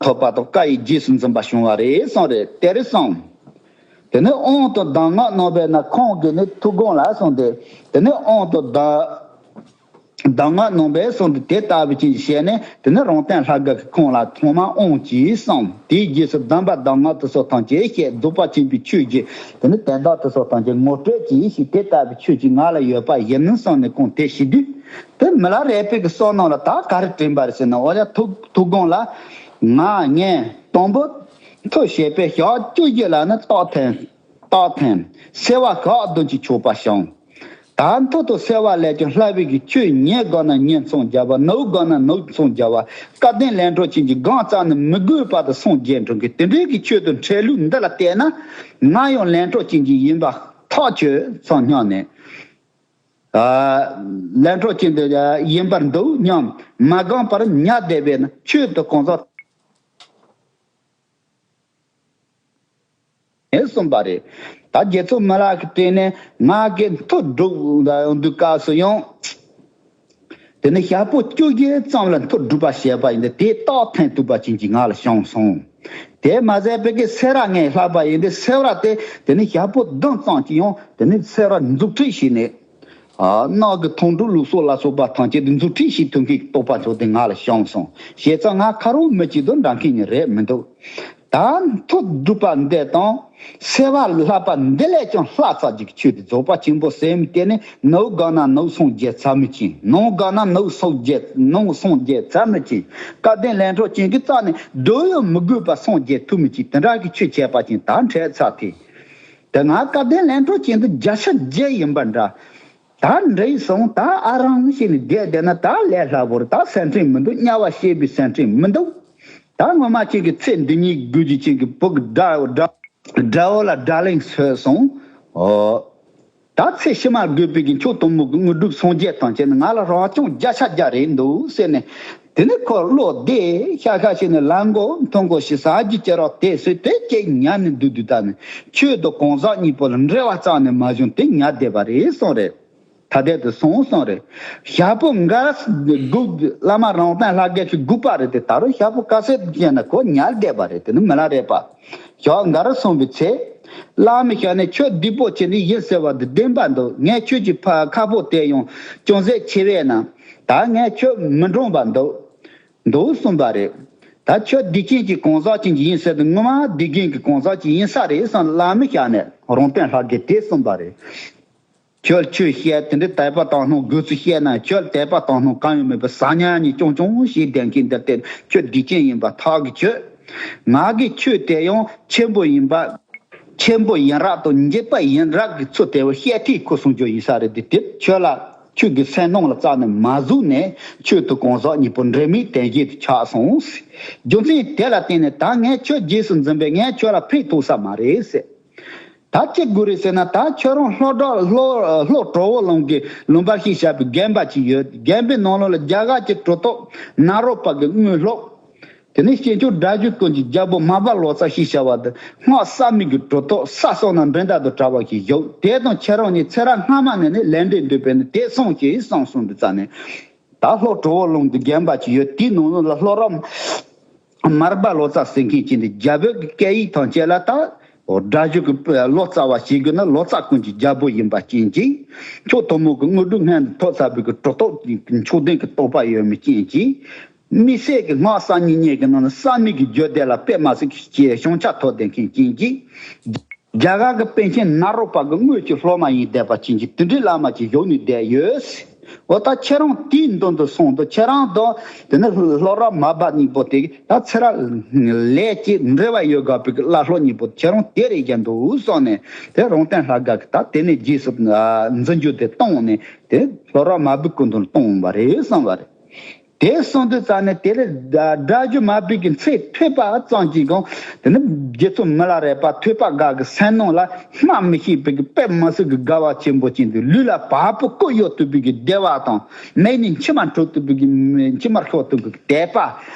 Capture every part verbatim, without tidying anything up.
ཐོབ་པ་དང་བཀའ་ཡི་རྗེས་སུ་འཛིན་པ་བྱུང་བ་རེད་གསུངས་རེད། དེ་རེད་གསུངས། དེ་ནས་དབང་དུ་གདམས་ངག་གནང་བས་ན་ཁོང་གིས་ནི་ཐུགས་དགོངས་ལ་གསུངས་ཏེ། དེ་ནས་དབང་དུ་གདམས་གདམས་ངག་གནང་བས་གསུངས་ཏེ། དེ་ལྟ་བུ་ཅིག་བྱས་ནས། དེ་ནས་རོང་སྟོན་ལྷ་དགའ་གིས་ཁོང་ལ་ཐོག་མར་དབང་བྱས་གསུངས། དེའི་རྗེས་སུ་གདམས་པ་གདམས་ངག་དེ་ཚོ་ཐམས་ཅད་བཤད། རྫོགས་པ་ཆེན་པོའི་ཆོས་ཀྱི་དེ་ནས་དོན་དག་དེ་ཚོ་ཐམས་ཅད་ངོ་སྤྲོད་ཀྱིས་ཤིག་དེ་ལྟ་བུའི་ཆོས་ཀྱི་ང་ལ་ཡོད་པ་ཡིན་གསུངས་ནས། ཁོང་དེ་བྱེད་དུས་དེ་མི་ལ་རས་པའི་གི་བསོད་ནམས་ལ་ད་ག་རེ་དྲན་པ་རེད་ཟེར་ན། འོ་ཡ། ཐུགས་ཐུགས་དགོངས་ལ་ང་ངས་དང་པོ་མཐུ་བྱེད་པའི་ཞག་བཅུ་བཞི་ལ་ནི་རྟགས་ཐོན། རྟགས་ཐོན། སེལ་བ་ཞག་བདུན་གྱི་མཆོད་པ་བྱུང་། ད་མཐུ་དང་སེལ་བ་ལས་ཀྱང་ལྷག་པའི་གི་ཆོས་ཉན་དགོས་ན་ཉན་ཚང་རྒྱ་བ། ནོར་དགོས་ན་ནོར་ཚང་རྒྱ་བ། སྐལ་ལྡན་ལན་གྲགས་ཅན་གྱི་གང་རྩ་ནས་མི་དགོས་པ་དེ་སངས་རྒྱས་འགྲོ་གི། དེ་འདྲའི་གི་ཆོས་དང་འཕྲད་ལུགས་འདི་ལ་བལྟས་ན། ང་ཡང་ལན་གྲགས་ཅན་གྱི་ཡིན་པ་ཐག་ཆོད་སོང་སྙམ་ནས། ཨ། ལན་གྲགས་ཅན་དུ་ཡིན་པར་འདུག་སྙམ། མ་གང་པར་ཉལ་བསྡད་པས་ན་ཆོས་དེ་གང་ཟག་ཨེ་གསུངས་པ་རེད། ད་རྗེ་བཙུན་མི་ལ་གི་སྤྲད་ནས་ང་གི་མཐུ་སྒྲུབ་འདུག་སྐབས་སུ་ཡང་། དེ་ནི་ཞག་པོ་བཅུ་བཞི་ཙམ་ལ་མཐུ་སྒྲུབ་པ་བྱས་པ་ཡིན་ཏེ། དེ་རྟགས་ཐོན་ཐུབ་པ་ཅན་གྱི་ང་ལ་བྱུང་སོང་། དེ་མ་ཟད་པའི་གི་སེ་ར་ལྔའི་བསླབ་པ་ཡིན་ཏེ། སེ་ར་དེ་དེ་ནི་ཞག་པོ་བདུན་ཙམ་གྱི་ཡང་དེ་ནི་སེ་ར་འཛུགས་སྐྲུན་བྱས་ནས། ཨ། ནགས་ཀྱི་ཐང་འབྲུག་ལུགས་སྲོལ་ལ་སོགས་པ་ཐམས་ཅད་དེ་འཛུགས་སྐྲུན་བྱེད་ཐུབ་མཁན་གྱི་རྟོགས་པ་ཚོ་དེ་ང་ལ་བྱུང་སོང་། བྱས་ཙང་ང་ཁ་རོག་མི་གཅིག་ཏུ་འདྲ་མཁན་ནི་རེད་མི་འདུག་ད་མཐུ་སྒྲུབ་པ་འདི་དང་སེལ་བ་བསླབ་པ་འདི་ལས་ཀྱང་ལྷག་ཙམ་ཅིག་ཆོས་དེ་རྫོགས་པ་ཆེན་པོ་ཟེར་མི་དེ་ནི་ནོར་དགོས་ན་ནོར་སངས་རྒྱས་ཚར་མི་ཅན། ནོར་དགོས་ན་ནོར་སངས་རྒྱས་ནོར་སངས་རྒྱས་ཚར་མི་ཅན། སྐལ་ལྡན་ལན་གྲགས་ཅན་གྱི་རྩ་ནས་སྡོད་ཡང་མི་དགོས་པ་སངས་རྒྱས་ཐུབ་མི་ཅན། དེ་འདྲ་གི་ཆོས་བྱས་པ་ཅན་ད་འཕྲད་ཚར་ཐལ། དེ་ང་སྐལ་ལྡན་ལན་གྲགས་ཅན་དུ་བརྒྱ་ཆ་བརྒྱ་ཡིན་པ་འདྲ། ད་འདྲ་ཡིན་སོང་། ད་ཨ་རང་བྱས་ནས་བསྡད་བསྡད་ན་ད་ལས་སླ་པོ་རེད། ད་སེམས་ཁྲལ་མི་འདུག་དམྱལ་བ་སྐྱེ་བའི་སེམས་ཁྲལ་མི་འདུག་ད་ངོ་མ་ཅིག་གི་ཚེ་འདི་ཉིད་དགོས་རྒྱུ་ཅན་གྱི་བུ་གི་དགྲ་དགྲ་དགྲ་བོ་ལ་དགྲ་ལན་གསོས་སོང་། ཨོ། ད་ཚེ་ཕྱི་མ་དགོས་པའི་གི་མཆོག་ཐུན་མོང་གི་དངོས་གྲུབ་སངས་རྒྱས་དང་བཅས་ནས་ང་ལ་རང་སྐྱོང་བརྒྱ་ཆ་བརྒྱ་རེད་འདུག་ཟེར་ནས། དེ་ནས་ཁོ་བློ་བདེ་ཤག་ཤག་བྱས་ནས་ལ་མགོ་མཐོ་མགོ་ཞིག་ཟ་རྒྱུ་ཅི་རོགས་དེ་སུས་དེ་སྐད་ཉར་ནས་སྡོད་དུས། ད་ནི་ཆོས་དང་གང་ཟག་གཉིས་པོ་ལ་འབྲེལ་བ་རྩ་ནས་མ་བྱུང་སྟེ་ཉལ་བསྡད་པ་རེད་གསུངས་རེད། ཐ་དད་དུ་སོང་གསུངས་རེད། ཞག་པོ་འགའ་དགུ་བླ་མ་རང་སྟེང་ལྷ་རྒྱལ་གྱི་དགུ་པ་རེད་དེ། ད་རུང་ཞག་པོ་ག་ཚོད་བྱས་ན་ཁོ་ཉལ་བསྡད་པ་རེད། དེ་ནི་མི་ལ་རས་པ། ཞག་འགའ་རུ་སོང་བའི་ཚེ། བླ་མའི་ཞལ་ནས་ཁྱོད་བདེ་པོ་བྱས་ནས་ཡིན་ཟེར་བ་འདི་བདེན་པ་འདུག་ངས་ཁྱོད་ཀྱི་ཕ་ཁ་ཕོ་དེ་ཡང་ཅུང་ཟད་ཆེ་བས་ན། ད་ངས་ཁྱོད་མི་འགྲོངས་པ་འདུག་འདུག་གསུངས་པ་རེད། ད་ཁྱོད་བདེ་ཅན་གྱི་གང་ཟག་ཅན་གྱི་ཡིན་ཟེར་དུས། ངོ་མ་བདེ་རྒན་གྱི་གང་ཟག་ཅིག་ཡིན་ས་རེད་བསམ། བླ་མའི་ཞལ་ནས་རོང་སྟོན་ལྷ་རྒྱལ་དེ་གསུངས་པ་རེད། ཁྱོད་ཆོས་བཤད། དེ་འདྲའི་དད་པ་དག་སྣང་དགོས་ཚུལ་བཤད་ན། ཁྱོད་དད་པ་དག་སྣང་གང་ཡང་མེད་པར་ཟ་ཉལ་གཉིས་རྐྱང་རྐྱང་བྱས་བསྡད་མཁན་འདིར་བརྟེན་ཁྱོད་བདེ་ཅན་ཡིན་པ་ཐག་གིས་ཆོད། ང་གིས་ཆོས་དེ་ཡང་ཆེན་པོ་ཡིན་པ། ཆེན་པོ་ཡིན་རབས་དང་འཇིགས་པ་ཡིན་རབས་ཀྱི་ཚུལ་དེ་བ་བཤད་ཁྲིད་ཁུ་སོང་རྒྱུ་ཡིན་ས་རེད་དེ། དེ་ཁྱོད་ལ་ཁྱོད་ཀྱི་སེམས་ནང་ལ་རྩ་ནས་མ་བཟུང་ནས་ཆོས་དང་གང་ཟག་གཉིས་པོ་འབྲེལ་མེད་དོན་གཅིག་ཏུ་ཆགས་སོང་། རྒྱུ་མཚན་དེ་ལ་བརྟེན་ནས་ད་ངས་ཁྱོད་རྗེས་སུ་འཛིན་པས་ངས་ཁྱོད་ལ་ཕན་ཐོགས་ས་མ་རེད་ཟེར། ད་ཅི་དགོས་རེད་ཟེར་ན། ད་ཁྱོད་རང་ལྷོ་བྲག་ལྷོ་ལྷོ་གྲོ་བོ་ལུང་གི་ལུང་པར་ཞེས་བྱ་བའི་དགོན་པ་ཅིག་ཡོད། དགོན་པའི་ནང་ལོགས་ལ་རྒྱ་གར་གྱི་གྲུབ་ཐོབ་ནཱ་རོ་པ་གི་དངོས་སློབ། དེ་ནས་སྐྱེས་མཆོག་སྒྲ་སྒྱུར་ཀུན་གྱི་རྒྱལ་པོ་མར་པ་ལོ་ཙཱ་ཞེས་བྱ་བ་དེ་སྔགས་གསར་མའི་གི་གྲུབ་ཐོབ་ས་སོགས་ན་འགྲན་ཟླ་དང་བྲལ་བ་ཞིག་བཞུགས། དེ་དང་ཁྱེད་རང་གཉིས་ཚེ་རབས་སྔ་མ་ནས་ནི་ལས་འབྲེལ་འདུག་པས་ནི་དེ་སོང་ཞེས་གསུངས་སོང་དུས་ཙ་ནས། ད་ལྷོ་གྲོ་བོ་ལུང་དུ་དགོན་པ་ཅིག་ཡོད། དེའི་ནང་ལོགས་ལ་ལྷོ་རབ་མར་པ་ལོ་ཙཱ་ཟེར་མཁན་ཅིག་འདུག་རྒྱ་བོད་ཀྱི་སྐད་ཡིག་ཐམས་ཅད་ལ་ད་སྒྲ་སྒྱུར་གྱི་ལོ་ཙཱ་བ་ཞིག་གི་ནི་ལོ་ཙཱ་ཀུན་གྱི་རྒྱལ་པོ་ཡིན་པ་ཅན་ཅིག་མཆོག་ཐུན་མོང་གི་དངོས་གྲུབ་སྔོན་དུ་ཐོབ་ཚར་བའི་གི་གྲུབ་ཐོབ་ཀྱི་མཆོག་ལྡན་གྱི་རྟོགས་པ་ཡོད་མི་ཅན་ཅིག་དམིགས་བསལ་གྱི་སྔགས་གསར་རྙིང་གཉིས་ཀྱི་ནང་ན་གསར་མའི་གི་རྒྱུད་སྡེ་ལ་དཔེ་མ་སྲིད་ཀྱི་བྱང་ཆ་ཐོབ་བསྡད་མཁན་ཅན་ཅིག་རྒྱ་གར་གྱི་པཎ་ཆེན་ནཱ་རོ་པ་གི་དངོས་ཀྱི་སློབ་མ་ཡིན་བསྡད་པ་ཅན་གྱི་དེ་འདྲའི་བླ་མ་ཅིག་བཞུགས་ནས་བསྡད་ཡོད། འོ་ད་ཁྱེད་རང་དེའི་མདུན་དུ་སོང་དུས། ཁྱེད་རང་དང་དེ་ནས་ལྷོ་རབ་མར་པ་གཉིས་པོ་དེ་ད་ཚེ་རབས་ལས་ཀྱི་འབྲེལ་བ་ཡོད་དགོས་པའི་བླ་སློབ་གཉིས་པོ་ཁྱེད་རང་དེ་རེད་ཀྱང་འདུག་བསམ་ནས། དེ་རོང་སྟོན་ལྷ་དགའ་གིས་ད་དེ་ནས་རྗེས་སུ་འཛིན་རྒྱུ་དེ་བཏང་ནས། དེ་ལྷོ་རབ་མར་པའི་སྐུ་མདུན་ལ་བཏང་བ་རེད་བསམ་པ་རེད། དེ་གསུངས་དུས་ཙ་ནས་དེ་ལས་སྒྲ་སྒྱུར་མར་པའི་གི་ཚེ་ཐོས་པ་ཙམ་གྱིས་ཀྱང་། དེ་ནི་རྗེ་བཙུན་མི་ལ་རས་པ་ཐོས་པ་དགའ་གི་སེམས་ནང་ལ་སྨྲ་མི་ཤེས་པའི་གི་དཔེ་མི་སྲིད་གི་དགའ་བ་ཆེན་པོ་ཅན་དུ། ལུས་ལ་བ་སྤུ་བཀོད་གཡོག་ཐུབ་པའི་གི་བདེ་བ་དང་། མིག་ནས་མཆི་མ་འཁྲུག་ཐུབ་པའི་གི་མཆི་མ་ཤོར་ཐུབ་པའི་གི་དད་པ།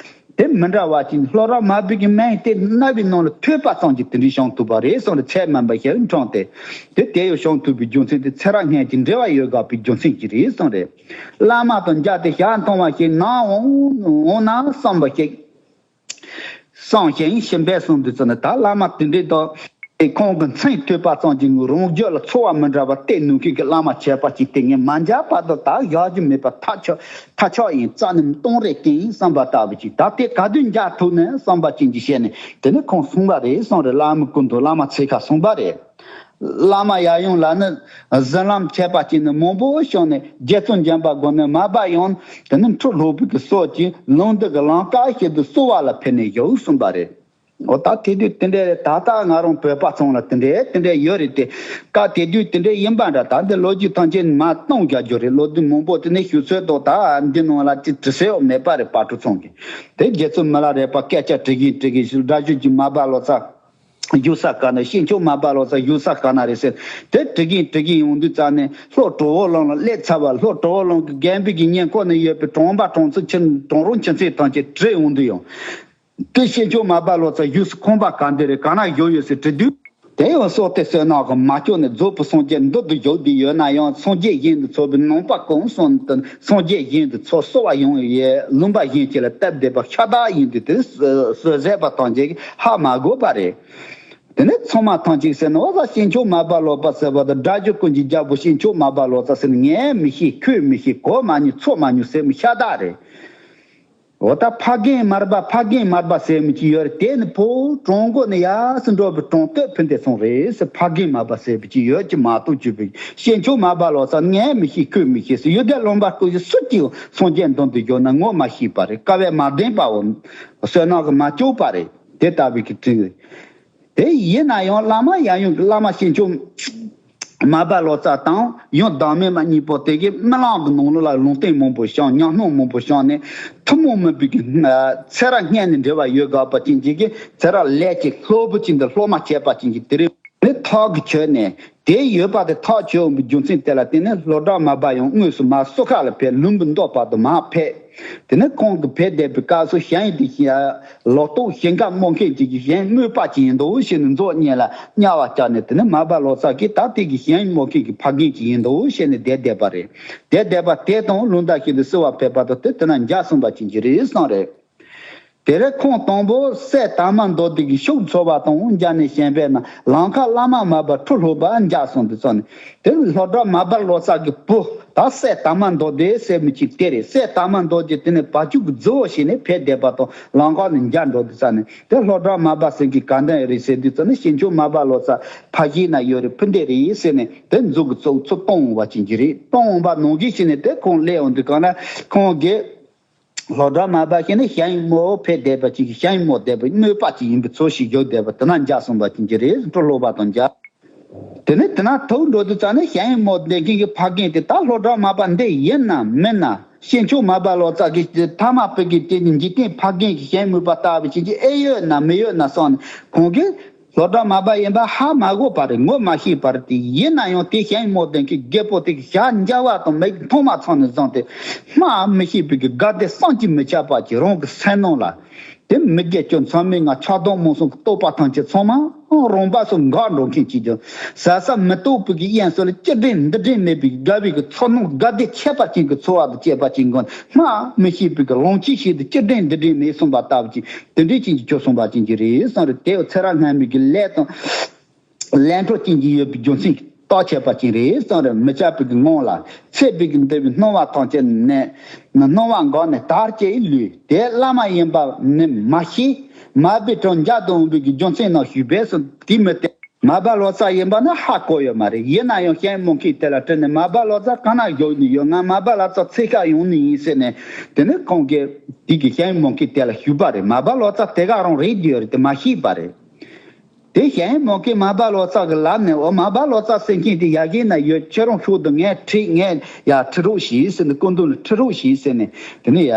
དེ་མི་འདྲ་བ་ཅན། ལྷོ་རབ་མར་པའི་གི་མིང་དེ་རྣ་བའི་ནང་ལ་ཐོས་པ་ཙམ་གྱིས་དེ་འདྲའི་བྱུང་ཐུབ་པ་རེད་གསུངས་རེད། ཚད་མེད་པ་ཞིག་འཁྲུངས་ཏེ། དེ་དེ་ཡང་བྱུང་ཐུབ་པའི་རྒྱུ་མཚན་དེ་ཚེ་རབས་སྔོན་གྱི་འབྲེལ་བ་ཡོད་དགོས་པའི་རྒྱུ་མཚན་གྱིས་རེད་གསུངས་རེད། བླ་མ་དང་མཇལ་ཏེ་ཞལ་མཐོང་བ་ཞིག་ནམ་འོང་འོང་ན་བསམ་པ་ཞིག་གཙང་ཞིང་ཞིམ་པས་གསུངས་དུས་ཙམ་ནས། ད་བླ་མ་དེ་འདྲའི་དང་དེ་ཁོང་གི་མཚན་ཐོས་པ་ཙམ་གྱིས་རང་རྒྱུད་ལ་ཚོར་བ་མི་འདྲ་བ་སྟེར་ནུས་མཁན་གྱི་བླ་མ་ཁྱད་པར་ཅན་དེ་ངས་མ་མཇལ་བར་དུ་ད་བཞག་རྒྱུ་མེད་པ་ཐག་ཆོད་ཐག་ཆོད་ཡིན། རྩ་ནས་གཏོང་རེ་གིན་བསམ་པ་ལྟ་བུ་ཅིག་ད་དེ་ག་དུས་མཇལ་ཐུབ་ནས་བསམ་པ་ཅན་གྱི་བཤད་ནས་དེ་ནས་ཁོང་གསུངས་པ་རེད་གསུངས་རེད། བླ་མའི་སྐུ་མདུན་བླ་མ་ཚེ་ཁ་གསུངས་པ་རེད། བླ་མ་ཡབ་ཡུམ་ལ་ནི་གཟི་ལམ་ཁྱད་པར་ཅན་ནི་མང་པོ་བྱུང་ནས་རྗེ་བཙུན་འཇམ་དཔལ་དགོངས་ནས་མར་པ་ཡང་དེ་ནི་ཁྲོ་ལྷོ་བུ་གི་སོགས་ཀྱིས་ལུང་འདི་གི་ལམ་ཀ་ཞིག་ཏུ་གསོལ་བ་ལ་ཕེབས་ནས་བཞུགས་གསུངས་པ་རེད། འོ་ད་དེ་དུས་དེ་འདྲའི་རེད། ད་ལྟ་ང་རང་བོད་པ་ཚང་ལ་དེ་འདྲའི་དེ་འདྲའི་ཡོད་རེད་དེ། ཀ་དེ་དུས་དེ་འདྲའི་ཡིན་པ་འདྲ། ད་འདི་ལོ་རྒྱུས་ཐམས་ཅད་མ་སྟོང་རྒྱག་རྒྱུ་རེད། ལོ་དུས་མང་པོ་དེ་ནས་ཞུ་ཚོད་དང་ད་འདི་ནང་ལ་ཅི་དྲི་ཟེར་ཡོད་མེད་པ་རེད། པ་ཀྲུ་ཚང་གི་དེ་རྗེ་བཙུན་མི་ལ་རས་པ་སྐད་ཆ་དྲི་གིན་དྲི་གིན་ཞུ། སྒྲ་ཞུ་གི་མར་པ་ལོ་ཙཱ་བཞུགས་ས་ག་ན། ཤིང་ཆུ་མར་པ་ལོ་ཙཱ་བཞུགས་ས་ག་ན་རེད་ཟེར། དེ་དྲི་གིན་དྲི་གིན་ཡོང་དུས་ཙ་ནས་ལྷོ་གྲོ་བོ་གླིང་ལ་སླེབས་ཚར་བ། ལྷོ་གྲོ་བོ་གླིང་གི་དགོན་པའི་གི་ཉེ་འཁོར་ན་ཡོད་པའི་གྲོང་པ་གྲོང་ཚོ་ཁྱིམ་གྲོང་རོང་ཁྱིམ་མཚེས་ཐམས་ཅད་དྲི་ཡོང་དུས་ཡང་། དེ་ཤིང་ཆུ་མར་པ་ལོ་ཙཱ་བཞུགས་ས་ཁང་པ་ག་འདི་རེད། ག་ན་བཞུགས་ཡོད་ཟེར་དྲི་དུས། དེ་ཡང་སོགས་ཏེ་བསོད་ནམས་ཀྱིས་མ་སྐྱོ་ནས་རྫོགས་པའི་སངས་རྒྱས་མདུན་དུ་བཞུགས་བསྡད་ཡོད་ན་ཡང་། སངས་རྒྱས་ཞིང་དུ་འཚོ་བའི་ནང་པ་གང་སོང་དུ་སངས་རྒྱས་ཞིང་དུ་འཚོ་གསོལ་བ་ཡོང་ཡས་ལུང་པ་གཞན་ཅིག་ལ་བཏབ་བསྡད་པ་ཤ་སྟག་ཡིན་དུས། དེ་བསོད་ཟད་པ་ཐམས་ཅད་ཀྱིས་ཧ་མ་གོ་བ་རེད། དེ་ནས་ཚང་མ་ཐམས་ཅད་ཟེར་ན། འོ་ད་ཤིང་ཆུ་མར་པ་ལོ་ཙཱ་ཟེར་བ་དང་སྒྲ་སྒྱུར་ཀུན་གྱི་རྒྱལ་པོ་ཤིང་ཆུ་མར་པ་ལོ་ཙཱ་ཟེར་ན། ངས་མི་ཤེས་ཁོས་མི་ཤེས་གོ་མ་མྱོང་ཚོར་མ་མྱོང་ཟེར་མི་ཤ་སྟག་རེད། འོ་ད་ཕ་རྒན་མར་པ་ཕ་རྒན་མར་པ་ཟེར་མི་ཅིག་ཡོད་རེད། དེ་ནི་བོད་གྲོང་སྒོ་ནས་ཡར་སུ་འགྲོ་བའི་གྲོང་སྟོད་ཕུ་འདེད་སོང་རེད་ཟེར། ཕ་རྒན་མར་པ་ཟེར་བ་ཅིག་ཡོད་ཀྱི་མ་གཏོགས་བརྗོད་པའི་ཤིང་ཆུ་མར་པ་ལོ་ཙཱ་ངས་མི་ཤེས་ཁོས་མི་ཤེས་ཟེར། ཡུལ་དེ་ལུང་པ་ཀུན་གྱི་སུ་ཅིག་སངས་རྒྱས་མདུན་དུ་བཞུགས་ན་ངོ་མ་ཤེས་པ་རེད། དཀའ་བས་མ་བདེན་པའོ། བསོད་ནམས་ཀྱིས་མ་སྐྱོ་བ་རེད། དེ་ལྟ་བུའི་གི་དྲིན་རེད། དེ་ཡིན་ན་ཡང་བླ་མ་ཡབ་ཡུམ་གྱི་བླ་མ་ཤིང་ཆུ་མར་པ་ལོ་ཙཱ་དང་ཡང་བདག་མེད་མ་གཉིས་པོ་དེ་གིས་རྨི་ལམ་གྱི་ནང་ལོགས་ལ་ལུང་བསྟན་མང་པོ་བྱུང་། ཉམས་སྣང་མང་པོ་བྱུང་ནས་ཐུན་མོང་མིན་པའི་གི་ཚེ་རབས་སྔོན་ནས་འབྲེལ་བ་ཡོད་དགོས་པ་ཅན་ཅིག་གིས་ཚེ་རབས་ལས་ཀྱི་སློབ་བུ་ཅིག་འདི་སློབ་མ་བྱས་པ་ཅན་གྱིས་དེ་རིང་ནི་ཐག་གིས་ཆོད་ནས། དེ་ཡོད་པ་དེ་ཐག་ཆོད་འོང་བའི་རྒྱུ་མཚན་དེ་ལ་བརྟེན་ནས་ལྷོ་བྲག་མར་པ་ཡང་དངོས་སུ་མར་སོ་ཁ་ལ་ཕེབས། ལུམ་བི་ནི་བར་དུ་མར་ཕེབས། དེ་ནས་ཁོང་གིས་ཕེབས་བསྡད་པའི་སྐབས་སུ་ཞིང་དེ་ལོ་ཏོག་ཞིང་ཁ་རྨོ་མཁན་ཅིག་གི་ཞིང་རྨོ་པ་ཅིག་ཡིན་འདུག་ཟེར་ནས་མཛོ་གཉེན་ལ་གཉའ་བ་བཅག་ནས། དེ་ནས་མར་པ་ལོ་ཙཱ་གིས་ད་དེ་གི་ཞིང་རྨོ་མཁན་གྱི་ཕ་རྒན་ཅིག་ཡིན་འདུག་ཟེར་ནས་བསྡད་བསྡད་པ་རེད། བསྡད་བསྡད་པ་དེ་དང་ལུང་བདག་ཞིག་ཏུ་བསུ་བ་ཕེབས་པ་དང་དེ་དེ་ན་མཇལ་སོང་བ་ཅན་གྱི་རེད་གསུངས་རེད། དེ་རེད། ཁོང་དང་པོ་སྲས་དར་མ་མདོ་སྡེ་གི་ཤུགས་འཚོ་བ་དང་མཇལ་ནས་ཞེན་པས་ན་ལམ་ཁར་བླ་མ་མར་པ་ཁྲི་ལྷོ་པ་མཇལ་སོང་དུས་ཙམ་ནས། དེ་ལྷོ་བྲག་མར་པ་ལོ་ཙཱ་གི་བུ་ད་སྲས་དར་མ་མདོ་སྡེ་ཟེར་མི་ཅིག་དེ་རེད། སྲས་དར་མ་མདོ་སྡེ་དེ་ནས་བ་ཕྱུགས་ཀྱི་རྫི་བོ་བྱས་ནས་ཕེབས་བསྡད་པ་དང་ལམ་ཁ་ནས་མཇལ་འགྲོ་དུས་ཙམ་ནས། དེ་ལྷོ་བྲག་མར་པ་ཟེར་གི་ག་འདྲ་རེད་ཟེར་དུས་ཙམ་ནས། ཤིང་ཆུ་མར་པ་ལོ་ཙཱ་ཕ་གཞིས་ན་ཡོད་རེད། ཕུ་འདེད་རེད་ཟེར་ནས་དེ་མཛོ་གི་ཚུགས་ཚུགས་གཏོང་འོང་བ་ཅན་གྱི་རེད། གཏོང་འོང་བ་ནང་བཞིན་བྱས་ནས་དེ་ཁོང་སླེབས་འོང་དུས་གང་ན་ཁོང་གིས། ལྷོ་བྲག་མར་པ་ཞིག་ནི་ཞིང་རྨོ་ཕེབས་བསྡད་པ་ཅིག་ཞིང་རྨོ་བསྡད་པ་རྨོ་པ་ཅིག་ཡིན་པའི་ཚུལ་ཞིག་བཞུགས་བསྡད་པ་དེ་ན་མཇལ་སོང་བ་ཅན་གྱི་རེད། ཁྲི་ལྷོ་པ་དང་མཇལ། དེ་ནས་དེ་ན་ཐུག་འགྲོ་དུས་ཙམ་ནས་ཞིང་རྨོ་བསྡད་མཁན་གྱི་ཕ་རྒན་དེ་ད་ལྷོ་བྲག་མར་པ་འདི་ཡིན་ནམ་མིན་ན། ཤིང་ཆུ་མར་པ་ལོ་ཙཱ་གི་ཐ་མ་བུ་གི་དེ་ནི་འཇིག་རྟེན་ཕ་རྒན་གྱི་ཞིང་རྨོ་པ་ལྟ་བུ་ཅན་གྱི་ཨེ་ཡོད་ན་མི་ཡོད་ན་བསམ་ནས་ཁོང་གིས། ལྷོ་བྲག་མར་པ་ཡིན་པ་ཧ་མ་གོ་བ་རེད། ངོ་མ་ཤེས་པ་རེད། དེ་ཡིན་ན་ཡང་དེ་ཞིང་རྨོ་བསྡད་མཁན་རྒད་པོ་དེ་གི་ཞྭ་མཇལ་བ་དང་མིག་མཐོང་བ་ཚང་ནས་བཟུང་སྟེ་སྨྲ་མི་ཤེས་པའི་གི་དགའ་བདེ་བསམ་གྱིས་མི་ཁྱབ་པ་ཅིག་རང་གི་སེམས་ནང་ལ། དེ་མི་བརྒྱད་ཅུ་མཚམས་མེད་ལྔ་ཆགས་སྡང་རྨོངས་གསུམ་གྱི་རྟོག་པ་ཐམས་ཅད་ཚང་མ་རང་འབབ་སུ་འགག་འགྲོ་མཁན་ཅིག་ཀྱང་ཟ་ས་མི་རྟོགས་པའི་གི་དབྱིངས་སུ་ལ་ཅི་དྲན་འདི་དྲན་མེད་པའི་དགའ་བའི་གི་ཚོར་སྣང་དགའ་བདེ་ཁྱད་པར་ཅན་གྱི་ཚོར་བ་དང་བཅས་པ་ཅིག་སྒོ་ནས་སྨྲ་མི་ཤེས་པའི་གི་ལོངས་སྤྱོད་བྱེད་དུ་ཅི་དྲན་འདི་དྲན་མེད་གསུངས་པ་ལྟ་བུ་ཅིག་དེ་འདྲའི་ཅན་གྱི་ཁྱོད་གསུངས་པ་ཅན་གྱི་རེད་གསུངས་རེད། དེ་ཚེ་རབས་སྔ་མའི་གི་ལས་དང་ལས་འཕྲོ་ཅན་གྱི་ཡོད་པའི་རྒྱུ་མཚན་གྱིས་རྟོགས་ཆད་པ་ཅན་རེད་གསུངས་རེད། མི་ཆགས་པའི་གི་ངང་ལ་ཚེ་འདི་གི་འདོད་པའི་སྣང་བ་ཐམས་ཅད་ནས་སྣང་བ་འགགས་ནས་དར་ཅེས་ལུས་དེ་བླ་མ་ཡིན་པ་ནི་མ་ཤེས། མར་པའི་གྲོང་མཇལ་དུ་འོང་བའི་གི་རྒྱུ་མཚན་རྣམས་ཞུས་པས་སོ། དེ་མི་སྟེ། མར་པ་ལོ་ཙཱ་ཡིན་པ་ནི་ཧ་གོ་ཡོད་མ་རེད། ཡིན་ན་ཡང་ཞིང་རྨོ་མཁན་དེ་ལ་དྲིས་ནས་མར་པ་ལོ་ཙཱ་གང་ན་བཞུགས་ནས་ཡོད། ང་མར་པ་ལོ་ཙཱ་ཚེ་ཤ་ཡོང་ནི་ཡིན་ཟེར་ནས། དེ་ནས་ཁོང་གིས་དེ་གི་ཞིང་རྨོ་མཁན་དེ་ལ་ཞུས་པ་རེད། མར་པ་ལོ་ཙཱ་དེ་ག་རང་རེད་ཡོད་རེད་དེ་མ་ཤེས་པ་རེད། དེ་ཞིང་རྨོ་མཁན་མར་པ་ལོ་ཙཱ་གི་ལབ་ནས། འོ་མར་པ་ལོ་ཙཱ་ཟེར་མཁན་དེ་ཡ་གི་ན་ཡོད། ཁྱེད་རང་ཤོག་དུ་ངས་ཁྲིད། ངས་ཡ་ཁྲིད་རོགས་བྱས་ཟེར་ནས། སྐུ་མདུན་ལ་ཁྲིད་རོགས་བྱས་ཟེར་ནས། དེ་ནས་ཡ།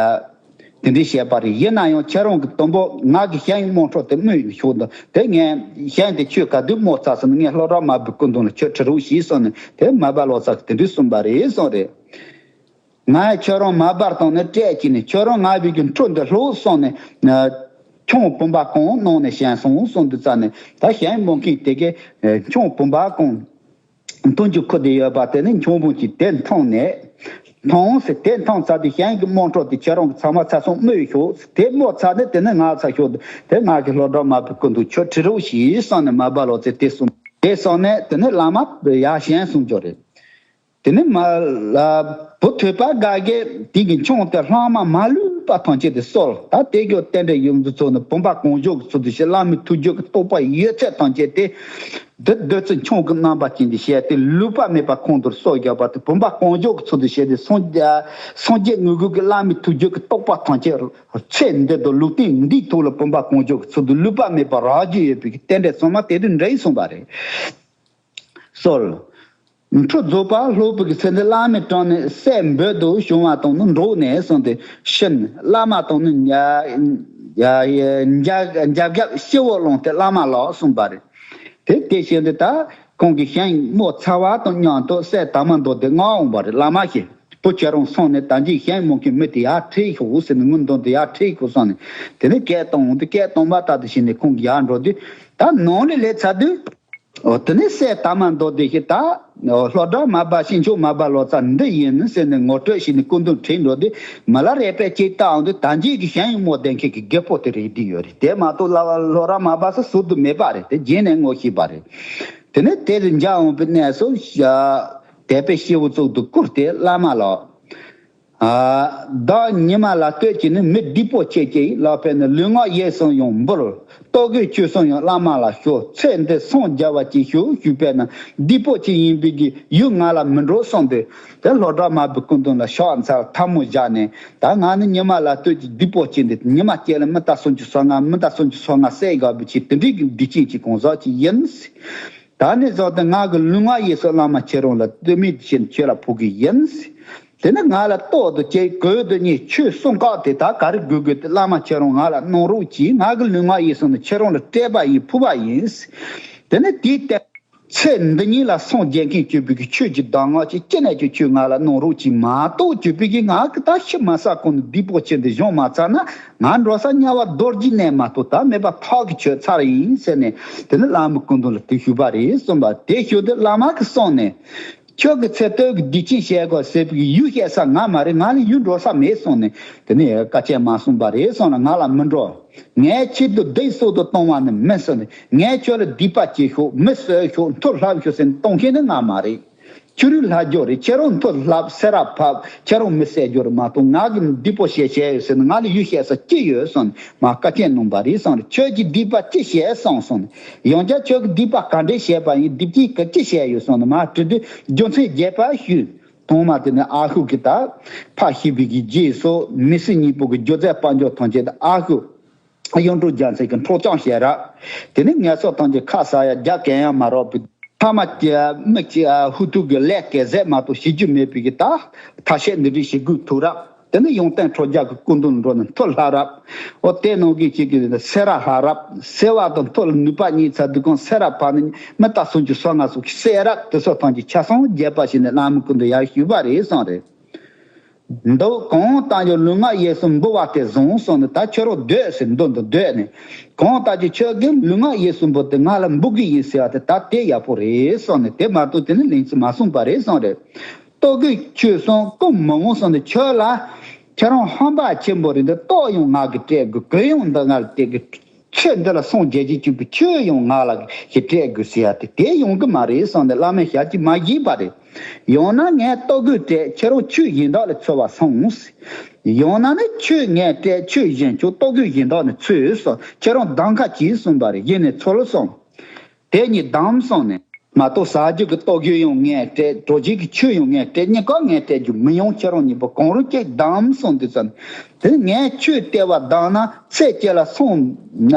དེ་འདྲའི་བཤད་པ་རེད། ཡིན་ན་ཡང་ཁྱེད་རང་གི་དུམ་བུ་ང་གི་ཞིང་རྨོ་འཕྲོ་དེ་སྨོས་ནས་ཤོག་འདུག་དེ་ངས་ཞིང་དེ་ཁྱོད་ག་དུས་རྨོ་ཚར་སོང་ན་ངས་ལྷོ་བྲག་མར་པའི་སྐུ་མདུན་ལ་ཁྱོད་ཁྲིད་རོགས་བྱས་སོང་ནས། དེ་མར་པ་ལོ་ཙཱ་གིས་དེ་འདྲའི་གསུངས་པ་རེད་གསུངས་རེད། ང་ཁྱོད་རང་མར་པར་བཏང་ནས་སྤྲད་ཀྱིན་ནས། ཁྱོད་རང་ང་བའི་གི་འཕྲོ་འདི་ལྷོ་སོང་ནས་ཆང་བུམ་པ་གང་གནང་ནས་བྱིན་སོང་གསུངས་དུས་ཙམ་ནས། ད་ཞིང་རྨོ་མཁན་དེ་གིས་ཆང་བུམ་པ་གང་འཐུང་རྒྱུ་ཁུར་ཏེ་ཡོད་པ་དེ་ནས་ཆང་བུམ་གཅིག་དེ་འཐུང་ནས། འཐུང་ཟེར། དེ་འཐུང་ཚར་དུས་གཞན་གྱི་རྨོ་གྲོགས་དེ་ཁྱེད་རང་གི་ཚང་མ་ཚར་སོང་སྨྲོས་ཤོག། དེ་སྨྲོས་ཚར་ནས་དེ་ནས་ང་ཚར་ཤོག། དེ་ང་གི་ལྷོ་བྲག་མར་པའི་སྐུ་མདུན་ཁྱོད་ཁྲིད་རོགས་ཞེས་གསུངས་ནས་མར་པ་ལོ་ཙཱས་དེ་གསུངས། དེ་གསུངས་ནས་དེ་ནས་བླ་མ་ཡར་བཞེངས་གསུངས་ཀྱི་རེད། དེ་ནས་མ་ལ་བུ་ཐོས་པ་དགའ་དགའི་དེ་གི་མཆོང་དེ་ལྷག་མ་མ་ལུས་པ་ཐམས་ཅད་དེ་གསོལ། ད་དེ་གི་རྟེན་འབྲེལ་ཡོད་འདི་ཚོ་ནི་བུམ་པ་གང་བྱོའི་ཚུལ་དུ་བྱས། བླ་མའི་ཐུགས་རྒྱུད་ཀྱི་རྟོགས་པ་ཡོད་ཚད་ཐམས་ཅད་དེ་འདི་བདུད་རྩི་མཆོང་གི་རྣམ་པ་ཅན་དུ་བྱས་ཏེ་ལུས་པ་མེད་པ་ཁོང་དུ་གསོལ་བཞག་པ་དེ་བུམ་པ་གང་བྱོའི་ཚུལ་དུ་བྱས་ཏེ་སངས་སངས་རྒྱས་དངོས་ཀྱི་བླ་མའི་ཐུགས་རྒྱུད་ཀྱི་རྟོགས་པ་ཐམས་ཅད་ཚེ་འདི་དང་ལུས་རྟེན་འདིའི་ཐོག་ལ་བུམ་པ་གང་བྱོའི་ཚུལ་དུ་ལུས་པ་མེད་པར་རག་རྒྱུ་ཡོད་པའི་རྟེན་འབྲེལ་ཚང་མ་དེ་དུ་འདྲེན་གསུངས་པ་རེད། གསོལ། འཁྲུལ་རྫོགས་པ་སློབ་པའི་ཚེ་འདི་བླ་མའི་དྲུང་ནས་སྲས་འབོད་དུ་བྱུང་བ་དང་ནི་འགྲོགས་ནས་གསུངས་ཏེ་ཕྱིན། བླ་མ་དང་ནི་འཇབ་འཇབ་རྒྱབ་སྤྱི་བོ་བླངས་ཏེ་བླ་མ་ལགས་གསུངས་པ་རེད། དེ་དེ་བཞིན་དུ་ད་ཁོང་གི་ཞིང་རྨོ་ཚར་བ་དང་མཉམ་དུ་སྲས་དར་མ་མདོ་སྡེ་མངགས་འོང་བ་རེད། བླ་མ་ཞེས་བུ་ཁྱེད་རང་སོང་ནས་ད་ཅིག་ཞིང་རྨོ་མཁན་མི་དེ་ཡར་ཁྲིད་ཤོག་ཟེར་ནས་ངའི་མདུན་དུ་ཡར་ཁྲིད་ཤོག་གསུངས་ནས་དེ་ནས་སྐད་བཏང་འོང་དུས་སྐད་བཏང་བ་ལྟར་དུ་བྱས་ནས་ཁོང་གིས་ཡར་འགྲོ་དུས་ད་ནང་ལ་སླེབས་ཚར་དུས། འོ་དེ་ནས་སྲས་དར་མ་མདོ་སྡེ་ཞིག་ད་ལྷོ་བྲག་མར་པ་ཞིང་མཆོག་མར་པ་ལོ་ཙཱ་འདི་ཡིན་ཟེར་ནས་ངོ་སྤྲོད་བྱས་ནས་སྐུ་མདུན་ཁྲིད་འགྲོ་དུས་མི་ལ་རས་པས་ཅིག་བལྟ་འོང་དུས་ད་ཅིག་གི་ཞིང་རྨོ་བསྡད་མཁན་གྱི་རྒད་པོ་དེ་རེད་བསྡད་ཡོད་རེད། དེ་མ་གཏོགས་ལ་ལྷོ་བྲག་མར་པ་སུ་ཟུར་དུ་མེད་པ་རེད། དེ་རྗེས་ནས་ངོ་ཤེས་པ་རེད། དེ་ནས་དེ་རུ་འཇབ་འོང་བའི་གནས་སུ་དད་པའི་སྤྱི་བོ་གཙུག་ཏུ་བཀུར་ཏེ་བླ་མ་ལགས། ཨ། བདག་ཉི་མ་ལ་ལྟོས་ཀྱིས་ནི་མི་སྡིག་པོ་ཆེ་སྐྱེས་ལགས་པས་ནི་ལུས་ངག་ཡིད་གསུམ་ཡང་འབུལ། ལྟོ་གོས་ཆོས་གསུམ་ཡང་བླ་མ་ལ་ཞུ། ཚེ་འདི་སངས་རྒྱ་བ་ཅིག་ཤོག་ཞུས་པས་ན་སྡིག་པོ་ཆེ་ཡིན་པའི་གི་ཡུལ་ང་ལ་མི་འགྲོ་གསུངས་ཏེ། དེ་ལྷོ་བྲག་མར་པའི་སྐུ་མདུན་ལ་ཕྱག་འཚལ་ཐལ་མོ་སྦྱར་ནས་ད་ང་ནི་ཉི་མ་ལ་ལྟོས་ཀྱིས་སྡིག་པོ་ཆེ་འདི་ཉི་མ་གཅིག་ལ་མི་རྟ་སུམ་ཅུ་སོ་ལྔ་མི་རྟ་སུམ་ཅུ་སོ་ལྔ་བསད་དགོས་པའི་ཆེད་དེ་འདྲའི་གི་སྡིག་ཅན་ཅིག་གང་ཟག་ཅིག་ཡིན། ད་ནས་བཟུང་སྟེ་ང་གི་ལུས་ངག་ཡིད་གསུམ་བླ་མ་ཁྱེད་རང་ལ་ལྟོས་མེད་ཀྱི་ཕྱིར་ཁྱོད་ལ་ཕུལ་གི་ཡིན། དེ་ནས་ང་ལ་ལྟོ་དང་ཅེས་གོས་དང་གཉིས་ཆོས་གསུམ་ཀ་དེ་དག་ག་རེ་དགོས་དགོས་དེ་བླ་མ་ཁྱེད་རང་ང་ལ་གནང་རོགས་གྱིས། ང་གི་ལུས་ངག་ཡིད་གསུམ་ནི་ཁྱེད་རང་ལ་སྤྲད་པ་ཡིན་ཕུལ་བ་ཡིན། དེ་ནས་དེའི་སྟེང་ཚེ་འདི་ཉིད་ལ་སངས་རྒྱས་མཁན་སྤྱོད་པའི་གི་ཆོས་ཀྱི་གདམས་ངག་ཅིག་ཅི་ནས་ཀྱང་ཁྱོད་ང་ལ་གནང་རོགས་གྱིས་མ་གཏོགས་སྤྱོད་པའི་གི་ང་གི་ད་ཤི་མ་ས་གོང་ནས་སྡིག་པོ་ཆེ་འདི་སྦྱོང་མ་ཚར་ན་ང་འགྲོ་ས་དམྱལ་བ་རྡོ་རྗེ་གནས་མ་གཏོགས་ད་མེད་པ་ཐག་གི་ཆོད་ཚར་ཡིན་ཟེར་ནས་དེ་ནས་བླ་མའི་སྐུ་མདུན་ལ་དེ་ཞུས་པ་རེད་གསུངས་པ་དེ་ཞུ་དུས་བླ་མ་གིས་གསུངས་ནས། ཁྱོད་ཀྱི་ཚེ་སྟོད་ཀྱི་སྡིག་ཅན་བཤད་དགོས་ཟེར་བའི་ཡུལ་བཤད་ས་ང་མ་རེད། ང་ལ་ཡུལ་འགྲོ་ས་མེད་གསུངས་ནས་དེ་ནས་བཀའ་ཆད་མ་གསུངས་པ་རེད་གསུངས་ན་ང་ལ་མི་འགྲོ། ངའི་ཆེད་དུ་སྡིག་གསོག་ཏུ་གཏོང་བ་ནི་མིན་གསུངས་ནས་ངས་ཁྱོད་ལ་སྡིག་པ་བྱེད་ཤོག་མི་གསོད་ཤོག་མཐུ་བསླབ་ཤོག་ཟེར་ནས་གཏོང་མཁན་ནི་ང་མ་རེད། ཕྱི་རོལ་ལྷ་རྒྱུ་རེད། ཁྱེད་རང་མཐུ་བསླབ་སེ་ར་ཕབ་ཁྱེད་རང་མི་བསད་རྒྱུ་རེད་མ་གཏོགས་ང་གི་སྡིག་པོ་བཤད་བཤད་ཡོད་ཟེར་ནས་ང་ལ་ཡུལ་བཤད་ས་ཅི་ཡོད་གསུངས་ནས་མ་བཀའ་ཆད་གནང་པ་རེད་གསུངས་རེད། ཁྱོད་ཀྱིས་སྡིག་པ་ཅི་བཤད་གསུངས་གསུངས་ནས། ཡང་བསྐྱར་ཁྱོད་ཀྱིས་སྡིག་པ་ག་འདྲས་བཤད་པ་ཡིན། སྡིག་ཅན་ག་ཅི་བཤད་ཡོད་གསུངས་ནས་མར་དྲི་དུས་རྒྱུ་མཚན་རྒྱས་པ་ཞུས། ཐོག་མ་དེ་ནས་ཨ་ཁུ་གི་ད་ཕ་ཤི་བའི་གི་རྗེས་སུ་མི་སྲིད་གཉིས་པོ་གི་སྒྱུ་རྩལ་དཔལ་འབྱོར་ཐམས་ཅད་དང་ཨ་ཁུ་གཡུང་དྲུང་རྒྱལ་མཚན་གྱི་འཕྲོག་བཅོམ་བྱས་རབས། དེ་ནས་ངན་སོང་ཐམས་ཅད་ཁ་ཟ་ཡ་རྒྱ་གན་ཡང་མ་རག་པའི་ཐ་མ་གི་མི་གཅིག་ཧུ་ཐུག་གི་ལས་སྐལ་ཟད་མ་གཏོགས་བྱེད་རྒྱུ་མེད་པའི་གི་ད་ཐ་ཤལ་འདི་འདྲའི་བྱེད་དགོས་ཐུག་རབས། དེ་ནས་ཡོན་ཏན་ཁྲོ་རྒྱལ་གྱི་སྐུ་མདུན་འགྲོ་ནས་མཐུ་བསླབ་རབས། འོ་དེ་ནང་གི་གཅིག་གིས་སེ་ར་བསླབ་རབས། སེ་བ་དང་མཐུ་ལ་ནུས་པ་རྙེད་ཚར་དུས་གང་སེ་ར་བབས་ནས་མི་རྟ་སུམ་ཅུ་སོ་ལྔ་སོགས་ཀྱིས་བསད་རབས། དེ་ཚོ་ཐམས་ཅད་ཆ་ཚང་རྒྱས་པ་ཞིག་ནས་བླ་མའི་སྐུ་མདུན་ཡར་ཞུས་པ་རེད་གསུངས་རེད། འདུག་གང་ལྟར་ཀྱང་ལུས་ངག་ཡིད་གསུམ་འབུལ་བ་དེ་བཟང་གསུངས་ནས་ད་ཁྱོད་རང་སྡོད་ཟེར་མདུན་དུ་སྡོད་ནས་གང་ལྟར་ཀྱང་ཁྱོད་ཀྱིས་ལུས་ངག་ཡིད་གསུམ་པོ་དེ་ང་ལ་འབུལ་གི་ཡིན་ཟེར་བ་དེ་ད་དེ་ཡག་པོ་རེད་གསུངས་ནས་དེ་མ་གཏོགས་དེ་ནི་ལན་ཅིག་མ་གསུངས་པ་རེད་གསུངས་རེད། ལྟོ་གོས་ཆོས་གསུམ་ཀུན་མི་འོང་གསུངས་ནས་ཁྱོད་ལ་ཁྱེད་རང་ཧམ་པ་ཆེན་པོ་རེད། འདི་ལྟོ་ཡང་ང་གིས་སྤྲད་དགོས། གོས་ཡང་འདི་ང་ལ་སྤྲད་དགོས། ཆོས་འདི་ལ་སངས་རྒྱས་ཀྱི་སྤྱོད་པའི་ཆོས་ཡང་ང་ལ་ཞིག་སྤྲད་དགོས་ཟེར་ཡ་དེ་དེ་ཡོང་གི་མ་རེད་གསུངས་ནས་བླ་མས་ཞལ་གྱིས་མ་བཞེས་པ་རེད། ཡང་ན་ངས་ལྟོ་གོས་སྤྲད་ཁྱེད་རང་ཆོས་གཞན་དག་ལ་འཚོལ་བར་སོང་། ཡང་ན་ནི་ཆོས་ངས་སྤྲད་ཆོས་གཞན་ཁྱོད་ལྟོ་གོས་གཞན་དག་ནས་འཚོལ་གསུངས། ཁྱེད་རང་གདམ་ཁ་གྱིས་གསུངས་པ་རེད། གཞི་ནས་འཚོལ་གསུངས། དེ་གཉིས་བདམས་གསུངས་ནས་མ་གཏོགས་ཟ་རྒྱུ་གི་ལྟོ་གོས་ཡང་ངས་སྤྲད། གྲོ་རྒྱས་ཀྱི་ཆོས་ཡང་ངས་སྤྲད། གཉིས་ཀ་ངས་སྤྲད་རྒྱུ་མི་ཡོང་། ཁྱེད་རང་གཉིས་པོ་གང་རུང་གཅིག་བདམས་གསུངས་དུས་ཙམ་དེ་ངས་ཆོས་སྤྲད་པ་བདམས་ན་ཚེ་གཅིག་ལ་སངས་ན་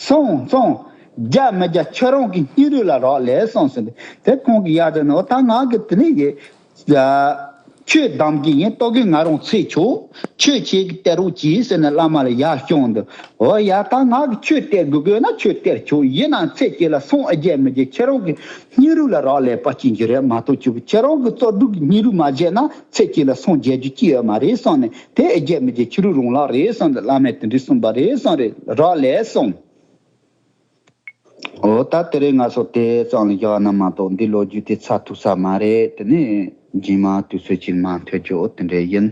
སངས་སངས་རྒྱ་མི་རྒྱ་ཁྱེད་རང་གི་སྙིང་རུས་ལ་རག་ལས་གསུངས་ཟིན་ཏེ་དེ་ཁོང་གི་ཡ་དེ་ནི་འོ་ད་ང་གི་དེ་ནས་ཡེ། ཆོས་གདམ་གྱི་ཡིན། ལྟོ་གོས་ང་རང་འཚོལ་ཆོག་ཆོས་ཁྱེད་ཀྱིས་སྟེར་རོགས་གྱིས་ཟེར་ནས་བླ་མ་ལ་ཡར་བསྐྱངས་འདུག་འོ་ཡ་ད་ང་གི་ཆོས་སྟེར་དགོས་དགོས་ན་ཆོས་སྟེར་ཆོག་ཡིན་ནའང་ཚེ་གཅིག་ལ་སངས་ཨེ་རྒྱས་མི་རྒྱས་ཁྱེད་རང་གི་སྙིང་རུས་ལ་རག་ལས་པ་ཅན་གྱི་རེད་མ་གཏོགས་ཁྱོད་ཁྱེད་རང་གི་བརྩོན་འགྲུས་ཀྱི་སྙིང་རུས་མ་རྒྱས་ན་ཚེ་གཅིག་ལ་སངས་རྒྱས་རྒྱུ་ཅི་ཡོད་མ་རེད་གསུངས་ནས་དེ་ཨེ་རྒྱས་མི་རྒྱས་ཁྱེད་རང་རང་ལག་རེད་གསུངས་ཏེ་བླ་མས་དེ་འདྲས་གསུངས་པ་རེད་གསུངས་རེད། རག་ལས་གསུངས། འོ་ད་དེ་རིང་ང་ཚོ་དེ་ཙམ་ལ་བཞག་ན་མ་གཏོགས་འདི་ལོ་རྒྱུས་དེ་ཚར་ཐུབ་ས་མ་རེད། དེ་ནས་ རྗེས་མ་དུས་ཚོད་ཅིག་མ་ཐོན་རྒྱུ་འོ་དེ་འདྲ་ཡིན།